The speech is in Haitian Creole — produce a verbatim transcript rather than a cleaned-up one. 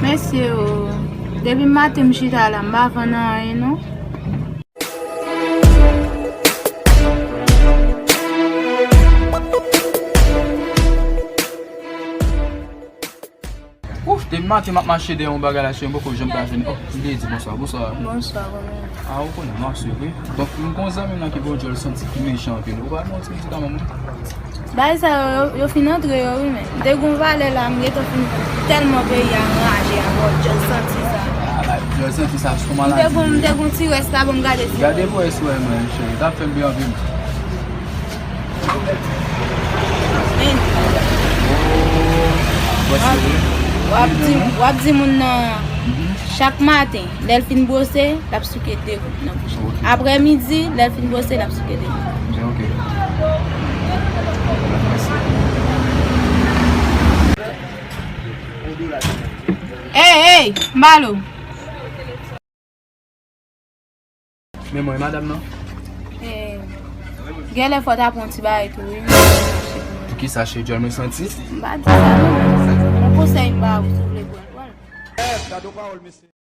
Mesye o, depi maten m chita la, m pa vann anyen non. Ouf, depi maten m ap mache dèyè yon bagay la, cheri, m poko janm ka jwenn. Oh, m te di bonswa, bonswa. Bonswa, kòman w ye? Ah, ou konnen, m ap swiv, wi. Donk, m gon zanmi m nan ki gen yon djòl santi ki mechan anpil. Ou pa wè yon ti medikaman mwen? Bagay sa yo, yo, yo fin antre yo, wi, men. M te gon valè la, m gentan fin tèlman peyi a anraje avè w, djòl santi sa. Ah, djòl santi sa, se yon maladi. M te gon, m te gon ti rès la, bon, m gade si. Gade pou wè si w wè mwen, cheri. T ap fè m byen anpil. Men. W ap, w ap di, w ap di moun nan, chak maten, lè l fin bwose, l ap souke de gout nan bouch li. Ok. Aprè midi, lè l fin bwose, l ap souke de gout. Ok, ok. Ey, ey, m ba l ou. Men mwen, madanm nan? Eh, genlè fò w ta pran yon ti bagay tou, wi. Poukisa, cheri, djòl mwen santi? M pa di sa, non. Yon konsèy m ba ou, si w vle pran l, pran l.